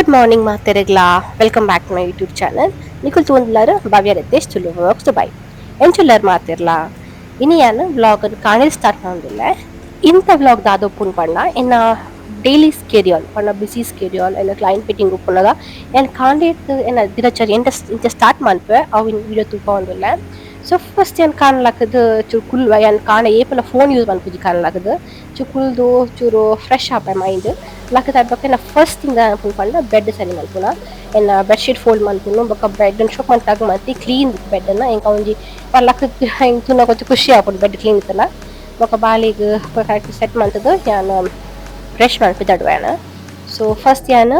Good morning ಮಾತೆರೆಗ್ಲಾ. Welcome back to my YouTube channel. ನಿಕುಲ್ ತೂವೊಂದುಲ್ಲಾರ್ ಭವ್ಯ ರಿತೇಶ್ ತುಳು ವ್ಲಾಗ್ಸ್ ದುಬೈ. ಎಂಚುಲ್ಲರ್ ಮಾತೆರ್ಲಾ? ಇನಿ ಯಾನ್ ವ್ಲಾಗ್ ಕಾಣೆ ಸ್ಟಾರ್ಟ್ ಮಲ್ತೊಂದುಲ್ಲೆ. ಇಂತ ವ್ಲಾಗ್ ದಾದ ಉಪ್ಪುಂಡು ಪಂಡ, ಎನ್ನ ಡೈಲಿ ಸ್ಕೆಡ್ಯೂಲ್ ಪಂಡ ಬಿಸಿ ಸ್ಕೆಡ್ಯೂಲ್, ಎನ್ನ ಕ್ಲೈಂಟ್ ಮೀಟಿಂಗ್ ಉಪ್ಪುನಗ ಯಾನ್ ಕಾಂಡೆಡ್ ಎನ್ನ ದಿನಚರಿ ಎಂಚ ಇಂಚ ಸ್ಟಾರ್ಟ್ ಮನ್ಪುವೆ, ಅವು ವಿಡಿಯೋ ತೂಪಾವೊಂದುಲ್ಲೆ. ಸೊ ಫಸ್ಟ್ ಯಾನ್ ಕಾಣ್ ಲಕ್ಕುದು ಚೂರು ಕುಲ್ಲುವೆ. ಯಾನ್ ಕಾಂಡೆ ಏಪಲ ಫೋನ್ ಯೂಸ್ ಮನ್ಪುಜಿ. ಕಾಣ್ ಲಕ್ಕುದು ಚೂರು ಕುಲ್ದು ಚೂರು ಫ್ರೆಶ್ ಆಪೆ ಮೈಂಡ್. ಲಕ್ಕುದು ಬೊಕ್ಕ ಎನ್ನ ಫಸ್ಟ್ ಥಿಂಗ್ ದಾದ ಮನ್ಪುನು ಪಂಡ, ಬೆಡ್ ಸರಿ ಮನ್ಪುನ. ಎನ್ನ ಬೆಡ್ ಶೀಟ್ ಫೋಲ್ಡ್ ಮನ್ಪುನು, ಬೊಕ್ಕ ಬೆಡ್ ನ್ ಶೋಕ್ ಮಂತ್ ತಗ್ಗ್ ಮಂತಿ ಕ್ಲೀನ್ ಬೆಡ್ ನ್. ಎಂಕ್ ಒಂಜಿ ಲಕ್ಕುದು ಎಂಕ್ ತೂನಗ ಒಂತೆ ಖುಷಿ ಆಪುಂಡು ಬೆಡ್ ಕ್ಲೀನ್ ಇತ್ತ್ಂಡ. ಬೊಕ್ಕ ಬಾಲೆಗ್ ಕರೆಕ್ಟ್ ಸೆಟ್ ಮಲ್ತುದು ಯಾನ್ ಬ್ರಷ್ ಮನ್ಪುದಡುವೆ ಯಾನ್. ಸೊ ಫಸ್ಟ್ ಯಾನ್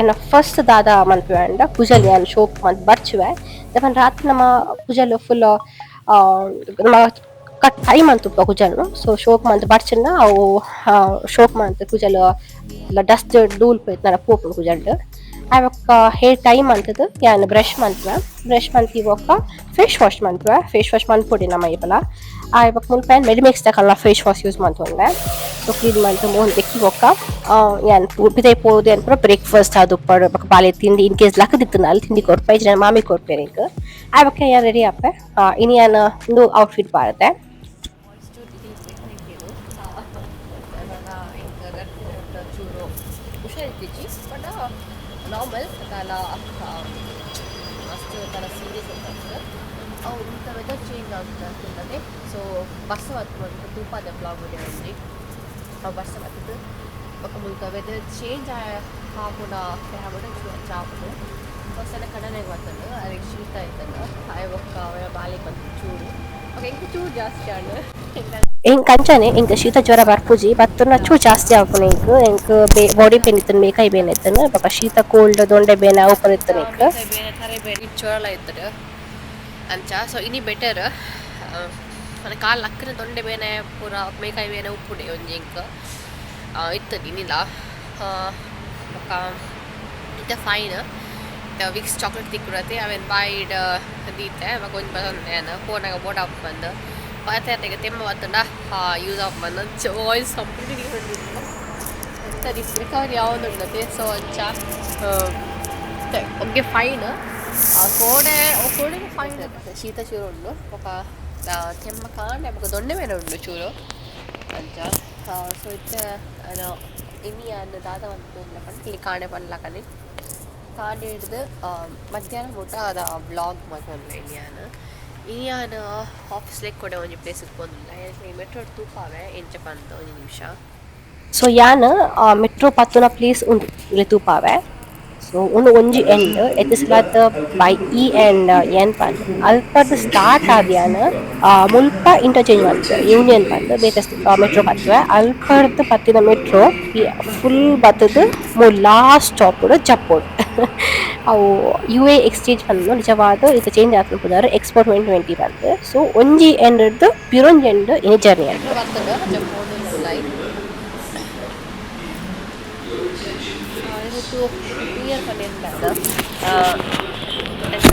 ಎನ್ನ ಫಸ್ಟ್ ದಾದ ಮನ್ಪುವೆ ಪಂಡ, ಕುಜಲ್ ಯಾನ್ ಶೋಕ್ ಮಂತ್ ಬರ್ಚುವೆ. ದಾಯೆ ರಾತ್ರಿ ನಮ ಕುಜಲ್ ಫುಲ್ ನಮ ಕಟ್ ಟೈ ಮಂತುಪ್ಪ ಕುಜಲ್ನು. ಸೊ ಶೋಕ್ ಮಂತ್ ಬರ್ಚಿಂಡ ಅವು ಶೋಕ್ ಮಂತ್ ಕುಜಲ್ ಡಸ್ಟ್ ಧೂಳು ಪೋಯಿತ್ಂಡ ಪೋಪುಂಡು ಕುಜಲ್ಡ್. ಆಯ್ ಬೊಕ್ಕ ಹೇರ್ ಟೈ ಮಂತುದು ಯಾನ್ ಬ್ರಷ್ ಮನ್ಪುವೆ. ಬ್ರಷ್ ಮಂತಿ ಬೊಕ್ಕ ಫೇಸ್ ವಾಶ್ ಮನ್ಪುವೆ. ಫೇಸ್ ವಾಶ್ ಮನ್ಪೊಡಿ ನಮ ಏಪಲ. ಆಯ್ ಬೊಕ್ಕ ಮುಲ್ಪ ಯಾನ್ ಮೆಡಿಮಿಕ್ಸ್ ದಕಲ್ನ ಫೇಸ್ ವಾಶ್ ಯೂಸ್ ಮಂತೊಂದೆ. ಸೊ ಕ್ಲೀನ್ ಮಂತ್ ಮೋನೆ ದೆಕ್ಕಿ ಬೊಕ್ಕ ಯಾನ್ ಪಿದಯಿ ಪೋದು ಯಾನ್ ಪೂರ ಬ್ರೇಕ್ಫಾಸ್ಟ್ ಆದುಪ್ಪಡ್, ಬೊಕ್ಕ ಬಾಲೆ ತಿಂಡಿ ಇನ್ ಕೇಸ್ ಲಕ್ಕದಿತ್ತ್ಂಡ ಅಲ್ ತಿಂಡಿ ಕೊರ್ಪೆ, ಇಜ್ಜಿಂಡ ಮಾಮಿ ಕೊರ್ಪೆರ್ ಎಂಕ್. ಆಯ್ ಬೊಕ್ಕ ಯಾನ್ ರೆಡಿ ಆಪೆ. ಇನಿ ಯಾನ್ ಉಂದು ಔಟ್ಫಿಟ್ ಪಾಡ್ದೆ. ಚೂರು ಹುಷಾರಿತ್ತಿಜಿ, ಬಟ್ ನಾರ್ಮಲ್ ದಾಲ ಮಸ್ತ್ ದಾಲ ಸೀರಿಯಸ್ ಅಂತ. ಅವು ಇಂಥ ವೆದರ್ ಚೇಂಜ್ ಆಗ್ತದೆ. ಸೊ ಬಸ್ ಬತ್ತು ತೂಪಾದ ವ್ಲಾಗ್ ವಿಡಿಯೋ ಒಂಜಿ. ಅವು ಬಸ್ ಬತ್ತದು ಬೊಕ್ಕ ಮುಲ್ಪ ವೆದರ್ ಚೇಂಜ್ ಆಪುನ ಆಪುಂಡು, ಚೂರು ಅಂಚ ಆಪುಂಡು. ಫಸ್ಟ್ ಎಲ್ಲ ಕಡನೆಗೆ ಬತ್ತಂಡು, ಅರೆಗ್ ಶೀತ ಆಯ್ತಂಡು. ಆಯ್ ಬೊಕ್ಕ ಅವರ ಬಾಲೆಗ್ ಬಂತು ಚೂರು, ಬೊಕ್ಕ ಎಂಕ್ ಚೂರು ಜಾಸ್ತಿ ಆಂಡ್. ಎಂಕ್ ಅಂಚನೆ, ಎಂಕ್ ಶೀತ ಜ್ವರ ಬರ್ಪುಜಿ, ಬತ್ತುಂಡ ಚೂರು ಜಾಸ್ತಿ ಆಪುಂಡು ಎಂಕ್. ಎಂಕ್ ಬಾಡಿ ಪೇನ್ ಇತ್ತುಂಡು, ಮೇಕೈ ಬೇನೆ ಇತ್ತುಂಡು. ಬೊಕ್ಕ ಶೀತ, ಕೋಲ್ಡ್, ದೊಂಡೆ ಬೇನೆ ಅವು ಪೂರ ಇತ್ತುಂಡು ಎಂಕ್. ಬೇನೆ, ತರೆ ಬೇನೆ, ಜ್ವರಲ ಇತ್ತುಂಡು ಅಂಚ. ಸೊ ಇನಿ ಬೆಟರ್. ಮನೆ ಕಾಲು ಲಕ್ಕನ ದೊಂಡೆ ಬೇನೆ ಪೂರ ಮೇಕೈ ಬೇನೆ ಉಪ್ಪುಡೆ ಒಂಜಿ ಎಂಕ್ ಇತ್ತುಂಡು ಇನಿಲ. ಬೊಕ್ಕ ಇತ್ತೆ ಫೈನ್. ವಿಕ್ಸ್ ಚಾಕ್ಲೇಟ್ ತಿಕ್ಕುಡತೆ, ಅವೆನ್ ಬಾಯಿಡ್ ದೀತೆ. ಬೊಕ್ಕ ಒಂಜಿ ಬತ್ತೊಂದೆ ಯಾನ್ ಫೋನಾಗ ಬೋಟ್ ಆಪ್ ಬಂದು ಪಾತೆರ್ನೆಗೆ ತೆಮ್ಮ ಬತ್ತುಂಡ ಯೂಸ್ ಆಪ್ ಬಂದು ವಾಯ್ಸ್ ಕಂಪ್ಲೀಟ್ಲಿ ಸರಿ ರಿಕವರಿ ಆವೊಂದುಂಡತೆ. ಸೊ ಅಂಚ ಓಕೆ, ಫೈನ್. ಕೋಡೆ ಕೋಡೆ ಫೈನ್. ಶೀತ ಚೂರು ಉಂಡು, ಬೊಕ್ಕ ತೆಮ್ಮ ಕಾಂಡೆ, ಬೊಕ್ಕ ದೊಣ್ಣೆ ಬೇನೆ ಉಂಡು ಚೂರು ಅಂಚ. ಸೊ ಇತ್ತೆ ಇನಿ ಯಾನ್ ದಾದ ಮನ್ಪುಂಡ ಪಂಡ, ಇಲ್ಲಿ ಕಾಂಡೆ ಪನ್ಲಕನೆ ಕಾಂಡೆ ಹಿಡ್ದು ಮಧ್ಯಾಹ್ನ ಮುಟ್ಟ ಅದ ವ್ಲಾಗ್ ಮಲ್ತೊಂದುಲ್ಲೆ ಇನಿ ಯಾನ್. ಇನಿ ಯಾನ್ ಆಫೀಸ್ ಲೆಕ್ ಕೊಡೆ ಒಂಜಿ ಪ್ಲೇಸಿಗೆ ಪೋಂದುಲ್ಲೆ. ಮೆಟ್ರೋ ತೂಪಾವೆ ಎಂಚ ಪಂದ್, ಒಂಜಿ ನಿಮಿಷ. ಸೊ ಯಾನ್ ಮೆಟ್ರೋ ಪತ್ತುನ ಪ್ಲೇಸ್ ಉಂಡು, ಇಲ್ಲಿ ತೂಪಾವೆ. ಸೊ ಉಂದು ಒಂಜಿ end Etisalat by E and N ಪಂದ್. ಅಲ್ಪರ್ದ್ ಸ್ಟಾರ್ಟ್ ಆದ್ ಯಾನ್ ಮುಲ್ಪ ಇಂಟರ್ಚೇಂಜ್ ಮನ್ಪುವೆ, ಯೂನಿಯನ್ ಪಂದ್ ಬೇತೆ ಮೆಟ್ರೋ ಪತ್ತುವೆ. ಅಲ್ಪರ್ದ್ ಪತ್ತಿನ ಮೆಟ್ರೋ ಫುಲ್ ಬತ್ತುದು ಮೂಲು ಲಾಸ್ಟ್ ಸ್ಟಾಪ್ ಜಪ್ಪೊಡು. ಅವು ಯು ಎ ಎಕ್ಸ್ಚೇಂಜ್ ಪಂದ್, ನಿಜವಾದ್ ಇತ್ತೆ ಚೇಂಜ್ ಆತುಂಡು ಪುದರ್, ಎಕ್ಸ್ಪೋ 2020 ಪಂದ್. ಸೊ ಒಂಜಿ ಎಂಡ್ ಡ್ದ್ ಪಿರೊಂಜಿ ಎಂಡ್ ಇನಿ ಜರ್ನಿ ಆಂಡ್. ಮೆಟ್ರೋ ಬರ್ತುಂಡು, ಅಂಚ ಪೋಂದುಲ್ಲೆ. ಟೂ ಇಯರ್ ಪಂಡ ಅಂಚ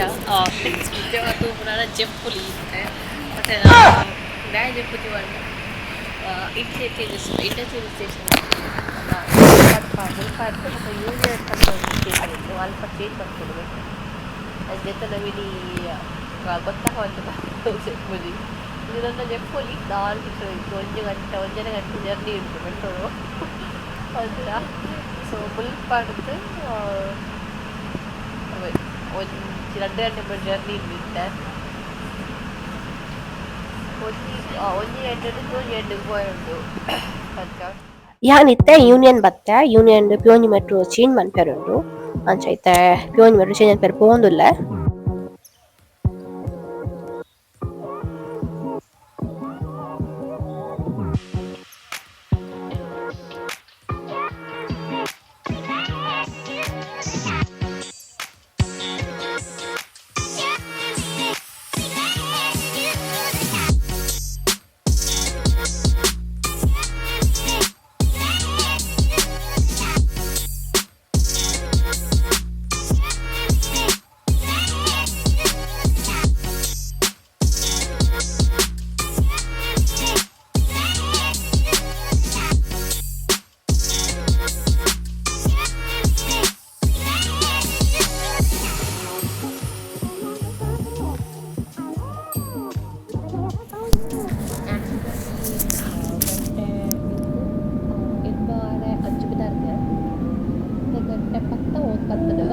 ತೂಪುನ ಜೆಪ್ಪುಲಿ ಇತ್ತೆ. ಮತ್ತೆ ದಾಯೆ ಜೆಪ್ಪುಜಿ ಪಂಡ, ಇಂಟರ್ಚೇಂಜ್ ಇಂಟರ್ಚೇಂಜ್ ಸ್ಟೇಷನ್ ಮುಲ್ಪ ಬೊಕ್ಕ ಯೂನಿಯನ್ ಪಂಡ ಒಂಜಿ ಸ್ಟೇಷನ್ ಉಂಡು, ಅಲ್ಪ ಚೇಂಜ್ ಮನ್ಪೊಡು ಮೆಟ್ರೋ. ಅದು ಜೆತ್ತುಂಡ ಮಿನಿ ಗೊತ್ತಾವಂದ್ ಜೆಪ್ಪುಜಿ. ಉಂದು ಜೆಪ್ಪೊಲಿ ದಾಲ್ ಒಂಜಿ ಗಂಟೆ ಒಂಜರೆ ಗಂಟೆ ಜರ್ನಿ ಉಂಟು ಮೆಟ್ರೋ ಅಂಚ. ಸೊ ಮುಲ್ಪಡ್ದ್ ಒಂಜಿ 2 ಗಂಟೆ ಜರ್ನಿ ಉಂಡು ಇತ್ತೆ. ಒಂಜಿ ಒಂಜಿ ಗಂಟೆಡ್ ಒಂಜಿ ಗಂಟೆಗ್ ಪೋಯೆರೆ ಉಂಡು ಅಂಚ. ಯಾನ್ ಇತ್ತೆ ಯೂನಿಯನ್ ಬತ್ತೆ. ಯೂನಿಯನ್ ಪಿಯೋಂಜಿ ಮೆಟ್ರೋ ಚೇಂಜ್ ಮನ್ಪೆರೆ ಉಂಡು. ಅಂಚ ಇತ್ತೆ ಪಿಯೋಂಜಿ ಮೆಟ್ರೋ ಚೇಂಜ್ ಮನ್ಪೆರೆ ಪೋವೊಂದುಲ್ಲೆ. ಲಕ್ಕತ್ತದ.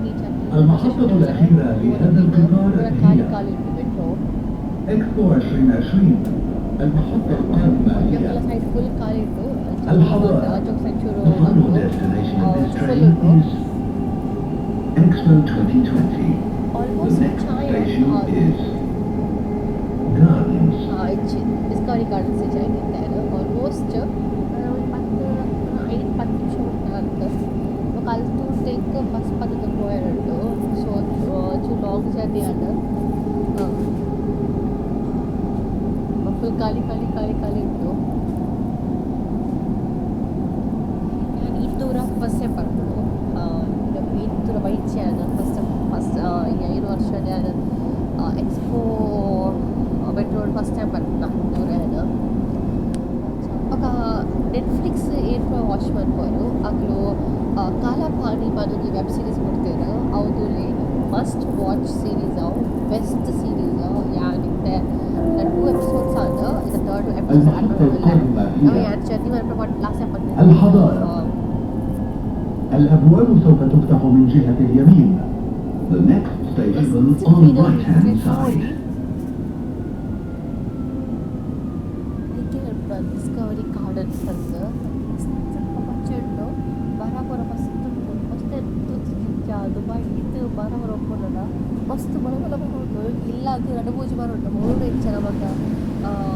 ರೀಚ್. المحطة الأخيرة لهذا القطار ಖಾಲಿ هي ಖಾಲಿ ಉಂಟು metro. إكسبو 2020. المحطة القادمة هي ಒಂಜೊಕ್ಕಲ ಸೈಡ್ ಫುಲ್ ಖಾಲಿ ಉಂಟು. الحضارة. ಆಚೊಕ್ ಸೈಡ್ ಚೂರು The final destination of this full train ಉಂಟು. is Expo 2020. The almost next ಛಾಯ್ station is Gardens. ಇಚ್ಚಿ Discovery gardens ಇದ್ದಾರೆ. ಆಲ್ಮೋಸ್ಟ್ ಒಂದು ಪತ್ತು ಐದು ಪತ್ತು ನಿಮಿಷ ಉಂಟು. ಬೊಕ ಅಲ್ತೂರ್ದು ಎಂಕ್ ಬಸ್ ಪತ್ತುದು ಪೋಯೆರೆ ಉಂಟು. ಸೊ ಚೂರು ಲಾಂಗ್ ಜರ್ನಿ ಆಂಡ್. ಫುಲ್ ಖಾಲಿ ಖಾಲಿ ಖಾಲಿ ಖಾಲಿ ಉಂಟು. ಯಾನ್ ಈತ್ ದೂರ ಫಸ್ಟ್ ಟೈಮ್ ಬರ್ಪುಂಡು. ಈತ್ ದೂರ ಬೈಚೆ ಆನ್ ಫಸ್ಟ್ first 5 ವರ್ಷ ಯಾನ್ expo metro first time ಬರ್ಪುನ ದೂರ ಯಾನ್. ಬೊಕ ನೆಟ್ಫ್ಲಿಕ್ಸ್ ಏರ್ ಪೂರ ವಾಚ್ ಮನ್ಪುವರು ಅಕುಲು ಕಾಲಾಪಾನಿ ಪನೊಂಜಿ ವೆಬ್ ಸೀರೀಸ್ ಬುಡ್ತೆರ್. ಅವು ತೂಲೆ, must watch series ಅವು, ಬೆಸ್ಟ್ ಸೀರೀಸ್. ಯಾನ್ ಇತ್ತೆ ಟೂ ಎಪಿಸೋಡ್ಸ್ ಆಂಡ್, ಇತ್ತೆ ಥರ್ಡ್ ಎಪಿಸೋಡ್ المحطة القادمة ಅವು هي ಯಾನ್ journey ಮನ್ಪುನ last time ಪಂಡಿನಿ. الحضارة. الأبواب سوف تفتح من جهة اليمين. The next station on the right hand side. Discovery gardens ಪಂದ್ ಮಸ್ತ್ ಪಚ್ಚೆ ಉಂಡು. ಮರ ಪೂರ ಮಸ್ತ್ ಉಂಡು. ಮಸ್ತ್ ಜಿಂಜ ದುಬೈ ಇತ್ ಮರ ಪೂರ ಉಪ್ಪುಂಡಲ ಮಸ್ತ್ ಮಲ್ಲ ಮಲ್ಲ ಮರ ಉಂಡು. ಇಲ್ಲಾಗ್ ರಡ್ಡ್ ಮೂಜಿ ಮರ ಉಂಡು. ಮೂಲು ಇಂಚ ನಮಕ್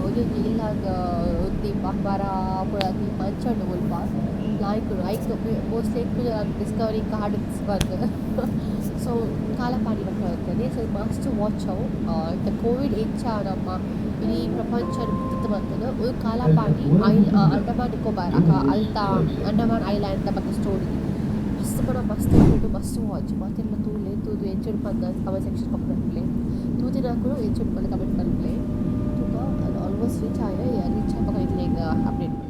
ಒಂಜೊಂಜಿ ಇಲ್ಲಾಗ್ ದೀಪ ಮರ ಪೂರ ದೀಪ ಅಂಚ ಉಂಡು ಮುಲ್ಪ. ಲಾಯ್ಕ್ ಉಂಡು. ಐಕ್ mostly Discovery gardens ಪಂದ್. ಸೊ ಕಾಲಪಾನಿ ಬರ್ಪುಂಡು. So must watch ಅವು. ಇತ್ತೆ ಕೋವಿಡ್ ಎಂಚ ನಮ್ಮ ಇಡೀ ಪ್ರಪಂಚ ಬಿತ್ತ್ ಬರ್ತದೆ, ಉಂದು ಕಾಲಪಾನಿ ಐಲ್ ಅಂಡಮಾನ್ ನಿಕೋಬಾರ್ ಅಕ ಅಲ್ತ ಅಂಡಮಾನ್ ಐಲ್ಯಾಂಡ್ ದ ಬಗ್ಗೆ ಸ್ಟೋರಿ. ಮಸ್ತ್ ಪಂಡ ಮಸ್ತ್ ಉಂಡು. ಮಸ್ತ್ ವಾಚ್. ಮಾತೆರ್ಲ ತೂಲೆ. ತೂದು ಎಂಚ ಉಂಡು ಪಂದ್ comment section comment ಮನ್ಪುಲೆ. ತೂತಿನಕುಲು ಎಂಚ ಉಂಡು ಪಂದ್ ಕಮೆಂಟ್ ಮನ್ಪುಲೆ. ತೂಕ, ಆಲ್ಮೋಸ್ಟ್ ರೀಚ್ ಆಯ. ರೀಚ್ ಆಪಗ ನಿಕ್ಲೆಗ್ ಅಪ್ಡೇಟ್ ಮನ್ಪುವೆ.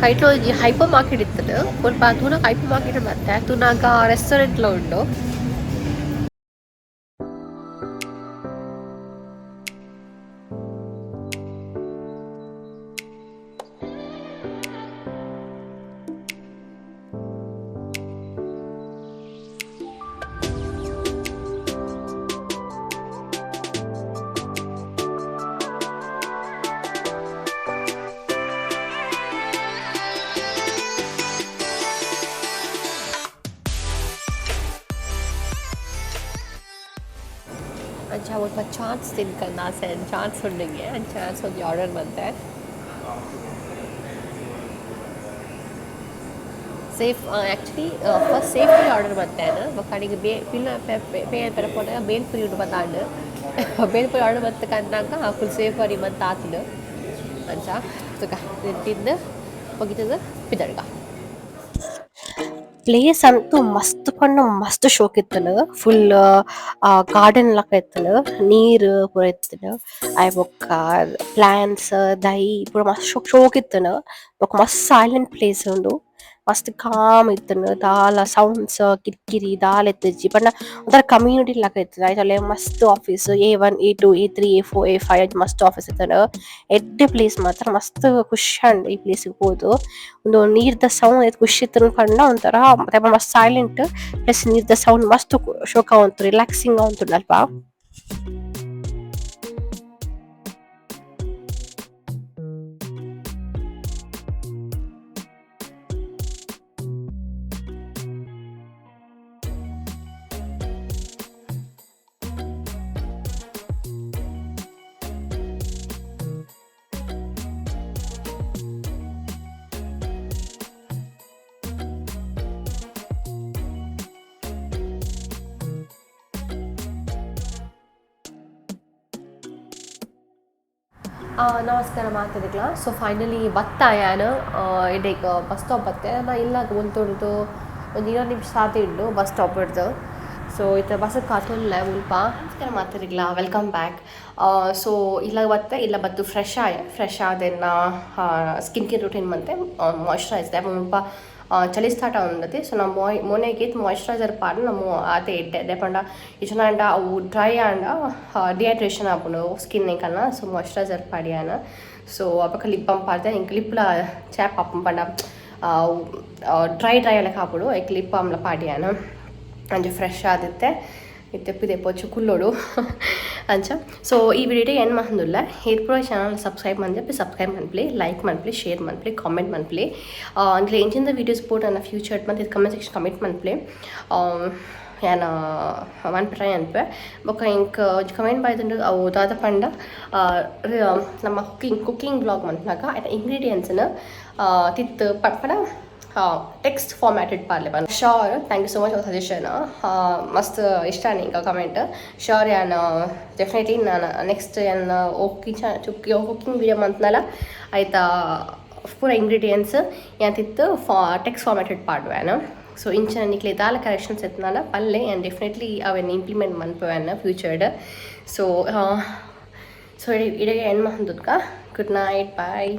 ಕೈಟ್ಲ ಒಂಜಿ ಹೈಪರ್ ಮಾರ್ಕೆಟ್ ಇತ್ತುಂಡು. ಮುಲ್ಪ ತೂನಗ ಹೈಪರ್ ಮಾರ್ಕೆಟ್ ಮತ್ತೆ ತೂನಗ ರೆಸ್ಟೋರೆಂಟ್ ಲ ಉಂಡು. ಅಂಚ ಮುಲ್ಪ ಚಾಟ್ಸ್ ತಿನ್ಕಂದ್ ಆಸೆ. ಚಾಟ್ಸ್ ಉಂಡುಗೆ. ಅಂಚ ಒಂಜಿ ಆರ್ಡರ್ ಮಂತೆ. Safe actually first sev puri order ಮಂತೇನ್. ಬೊಕ್ಕ ಅಡೆಗ್ ಬೇ ಪಿಲ್ಲ ಪೇ ಪೆರ ಪೋನಗ ಬೇಲ್ಪುರಿ ಉಂಡು ಪಂದ್. ಬೇಲ್ಪುರಿ ಆರ್ಡರ್ ಮಲ್ತ್ ಕಂದಾಗ ಫುಲ್ ಸೇವ್ ಪುರಿ ಮಂತ್ ಆತ್ಂಡ್. ಅಂಚ ತುಕ ತಿಂದ್ ಮುಗಿತದ ಪಿದಡ್ಗ. ಪ್ಲೇಸ್ ಅಂತೂ ಮಸ್ತ್ ಪಂಡ ಮಸ್ತ್ ಶೋಕ್ ಇತ್ತುಂಡು. ಫುಲ್ ಗಾರ್ಡನ್ ಲಕ ಇತ್ತುಂಡು. ನೀರ್ ಪೂರ ಇತ್ತುಂಡು. ಆಯ್ ಬೊಕ್ಕ ಪ್ಲಾಂಟ್ಸ್ ದೈ ಪೂರ ಮಸ್ತ್ ಶೋಕ್ ಶೋಕ್ ಇತ್ತುಂಡು. ಬೊಕ್ಕ ಮಸ್ತ್ ಸೈಲೆಂಟ್ ಪ್ಲೇಸ್ ಉಂಡು. ಮಸ್ತ್ ಕಾಮ್ ಇತ್ತುಂಡು ದಾಲ ಸೌಂಡ್ಸ್ ಕಿರಿಕಿರಿ ದಾಲ ಇತ್ತುಜಿ ಪಂಡ ಒಂಥರ ಕಮ್ಯುನಿಟಿ ಲೆಕ ಇತ್ತುಂಡು. ಐತಲೆ ಮಸ್ತ್ office A1 A2 A3 A4 A5 ಅಂಚ ಮಸ್ತ್ ಆಫೀಸ್ ಇತ್ತುಂಡು. ಎಡ್ಡೆ ಪ್ಲೇಸ್ ಮಾತ್ರ ಮಸ್ತ್ ಖುಷಿ ಆಂಡ್ ಈ ಪ್ಲೇಸ್ ಗ್ ಪೋದು. ಉಂದು ನೀರ್ದ ಸೌಂಡ್ ಏತ್ ಖುಷಿ ಇತ್ತುಂಡು ಪಂಡ ಒಂಥರ ಮಸ್ತ್ ಸೈಲೆಂಟ್ ಪ್ಲಸ್ ನೀರ್ದ ಸೌಂಡ್ ಮಸ್ತ್ ಶೋಕ ಆವೊಂತು ರಿಲ್ಯಾಕ್ಸಿಂಗ್ ಆವೊಂತುಂಡು ಅಲ್ಪ. ನಮಸ್ಕಾರ ಮಾತಾಡಿಕ್ಲ. ಸೊ ಫೈನಲಿ ಬತ್ತ ಯಾನ್ ಇಡೆಗ್ ಬಸ್ ಸ್ಟಾಪ್ ಬತ್ತೆ. ನಾ ಇಲ್ಲಾಗ ಉಂತೊಡುದು ಒಂಜಿ 20 ನಿಮಿಷ ಸಾದಿ ಉಂಡು ಬಸ್ ಸ್ಟಾಪ್ ಹಿಡ್ದು. ಸೊ ಇತ್ತೆ ಬಸ್ ಕಾತೊಂದುಲ್ಲೆ ಮುಲ್ಪ. ನಮಸ್ಕಾರ ಮಾತಾಡಿಕ್ಲ, welcome back. So ಇಲ್ಲ ಬತ್ತೆ, ಇಲ್ಲ ಬತ್ತು ಫ್ರೆಶ್ ಆಯೆ. ಫ್ರೆಶ್ ಆದೆನ್ನ ಸ್ಕಿನ್ ಕೇರ್ ರುಟೀನ್ ಮಂತೆ ಮಾಯ್ಶ್ಚರೈಸ್ ಮುಲ್ಪ ಚಳಿ ಸ್ಟಾರ್ಟ್ ಆವೊಂದತೆ. ಸೊ ನಮ್ಮ ಮೋನೆಗೆ ಮಾಯ್ಶ್ಚರೈಸರ್ ಪಾಡ್ ನಮ್ಮ ಆತೆ ಎಡ್ಡೆ ದಾಯೆ ಪಂಡ ಇಜ್ಜಾಂಡ ಅವು ಡ್ರೈ ಆಂಡ ಡಿಹೈಡ್ರೇಷನ್ ಆಪುಂಡು ಸ್ಕಿನ್ ಕನ್ನ. ಸೊ ಮಾಯ್ಶ್ಚರೈಸರ್ ಪಾಡಿಯಾನ. ಸೊ ಅಪಕ ಲಿಪ್ ಬಾಮ್ ಪಾಡ್ದೆ ಎಂಕ್ ಲಿಪ್ಲ ಚಾಪ್ ಆಪುಂಡು ಪಂಡ ಡ್ರೈ ಡ್ರೈ ಲೆಕ ಆಪುಂಡು ಐಕ್ ಲಿಪ್ ಬಾಮ್ಲ ಪಾಡಿಯಾನ. ಅಂಚ ಫ್ರೆಶ್ ಆದಿತ್ತೆ ಇತ್ತೆ ಪಿದೆ ಪೋಚು ಕುಲ್ಲೋಡು ಅಂಚ. ಸೊ ಈ ವಿಡಿಯೋ ಎಂಡ್ ಮಲ್ತೊಂದುಲ್ಲೆ. ಏರ್ ಪೂರ ಚಾನಲ್ ಸಬ್ಸ್ಕ್ರೈಬ್ ಮನ್ಪುಲೆ, ಸಬ್ಸ್ಕ್ರೈಬ್ ಮನ್ಪುಲೆ, ಲೈಕ್ ಮನ್ಪುಲೆ, ಶೇರ್ ಮನ್ಪುಲೆ, ಕಾಮೆಂಟ್ ಮನ್ಪುಲೆ. ಅಂದ್ಲೆ ಎಂಚಿಂದ ವೀಡಿಯೋಸ್ ಬೋಡು ನನ್ನ ಫ್ಯೂಚರ್ ಮಂತ್ ಕಮೆಂಟ್ ಸೆಕ್ಷನ್ ಕಮೆಂಟ್ ಮನ್ಪುಲೆ. ಯಾನ್ ಮನ್ಪೆ ಟ್ರೈ ಅನ್ಪೆ. ಬೊಕ್ಕ ಎಂಕ್ ಒಂಜಿ ಕಮೆಂಟ್ ಬೈದುಂಡು, ಅವು ದಾದ ಪಂಡ ನಮ್ಮ ಕುಕಿಂಗ್ ಕುಕಿಂಗ್ ವ್ಲಾಗ್ ಮನ್ಪುನಗ ಐತ ಇಂಗ್ರೀಡಿಯೆಂಟ್ಸ್ನ್ ತಿತ್ತು ಪಂಡ ಟೆಕ್ಸ್ಟ್ ಫಾರ್ಮ್ಯಾಟೆಡ್ ಪಾಡ್ಲೆ ಪಂದ್. Sure, thank you so much for suggestion. ಮಸ್ತ್ ಇಷ್ಟ ಎಂಕ್ ಕಮೆಂಟ್. ಶೋರ್, ಯಾನ್ ಡೆಫಿನೆಟ್ಲಿ ನಾನು ನೆಕ್ಸ್ಟ್ ಯಾನ್ ಕುಕಿಂಗ್ ಕುಕಿಂಗ್ ವೀಡಿಯೋ ಮಂತ್ನಲ ಐತ ಪೂರ ಇಂಗ್ರೀಡಿಯೆಂಟ್ಸ್ ಯಾನ್ ತಿತ್ತು ಟೆಕ್ಸ್ಟ್ ಫಾರ್ಮ್ಯಾಟೆಡ್ ಪಾಡುವೆ ಯಾನ್. ಸೊ ಇಂಚಿನ ನಿಕ್ಲೆ ದಾಲ ಕರೆಕ್ಷನ್ಸ್ ಇತ್ತ್ಂಡ ಪಲ್ಲೆ, ಯಾನ್ ಡೆಫಿನೆಟ್ಲಿ ಅವೆನ್ ಇಂಪ್ಲಿಮೆಂಟ್ ಮನ್ಪುವೆ ಫ್ಯೂಚರ್ಡ್. ಸೊ ಸೊ ಇಡೆಗೆ ಎಂಡ್ ಮಲ್ತೊಂದುಲ್ಕ. Good night, bye.